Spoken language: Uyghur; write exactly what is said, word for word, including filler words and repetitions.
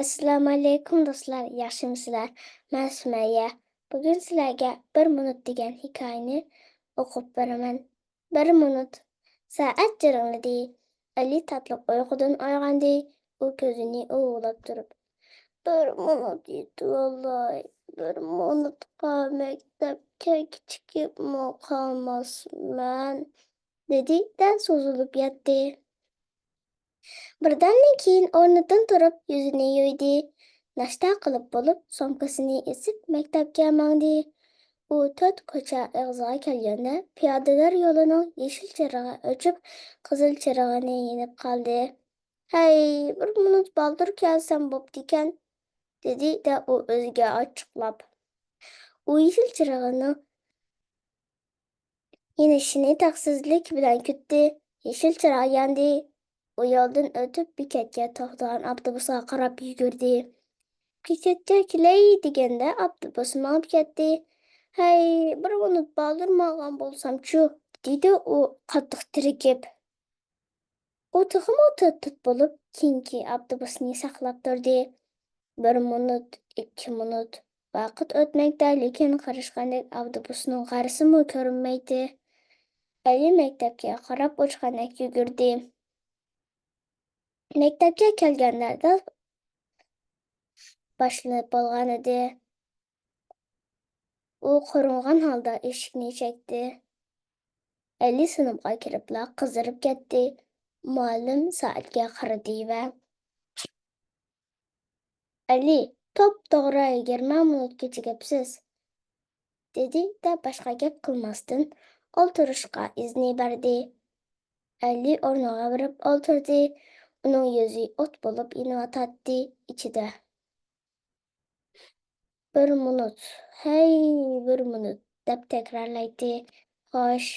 ئەسسالامۇئەلەيكۇم دوستلار، ياخشىمۇسىلەر؟ مەن سۈمەييە. بۈگۈن سىلەرگە بىر مىنۇت دېگەن ھېكايىنى ئوقۇپ بېرىمەن. بىر مىنۇت. سائەت جىرىڭلىدى. ئەلى تاتلىق ئۇيقۇدىن ئويغاندى. ئۇ كۆزىنى ئۇۋىلاپ تۇرۇپ، «بىر مىنۇت يېتىۋالاي، بىر مىنۇتقا مەكتەپكە كېچىكىپمۇ قالماسمەن» دېدى-دە سوزۇلۇپ ياتتى. بىردەمدىن كېيىن ئورنىدىن تۇرۇپ يۈزىنى يۇيدى. ناشتا قىلىپ بولۇپ سومكىسىنى ئېسىپ مەكتەپكە ماڭدى. ئۇ تۆت كوچا ئېغىزىغا كەلگەندە پىيادىلەر يولىنىڭ يېشىل چىرىغى ئۆچۈپ، قىزىل چىرىغىنى يېنىپ قالدى. «ھەي، بىر مىنۇت بالدۇر كەلسەم بوپتىكەن» دېدى-دە ئۇ ئۆزىگە ئاچچىقلاپ. ئۇ يېشىل چىرىغىنىڭ يېنىشىنى تەقسىزلىك بىلەن كۈتتى. يېشىل چىراغ ياندى. ئۇ يولدىن ئۆتۈپ بېكەتكە توختىغان ئاپتوبۇسقا قاراپ يۈگۈردى. بېكەتكە كېلەي دېگەندە ئاپتوبۇس ماڭىپ كەتتى. «ھەي، بىر مىنۇت بالدۇر ماڭغان بولسامچۇ؟» دېدى ئۇ قاتتىق تېرىكىپ. ئۇ تېخىمۇ تىت-تىت بولۇپ كېيىنكى ئاپتوبۇسنى ساقلاپ تۇردى. بىر مىنۇت، ئىككى مىنۇت. ۋاقىت ئۆتمەكتە، لېكىن قارىشقاندەك ئاپتوبۇسنىڭ غارىسىمۇ كۆرۈنمەيتتى. ئەلى مەكتەپكە قاراپ ئۇچقاندەك يۈگۈردى. مەكتەپكە كەلگەندە دەل باشلىنىپ بولغانىدى. ئۇ قورۇنغان ھالدا ئىشىكنى چەكتى. ئەلى سىنىپقا كىرىپلا قىزىرىپ كەتتى. مۇئەللىم سائەتكە قارىدى ۋە، «ئەلى، توپتوغرا يىگىرمە مىنۇت كېچىكىپسىز» دېدى-دە باشقا گەپ قىلماستىن ئولتۇرۇشقا ئىزنى بەردى. ئەلى ئورنىغا بېرىپ ئولتۇردى. ئۇنىڭ يۈزى ئوت بولۇپ يېنىۋاتاتتى ئىچىدە. «بىر مىنۇت، ھەي، بىر مىنۇت» دەپ تەكرارلايتتى. «خوش،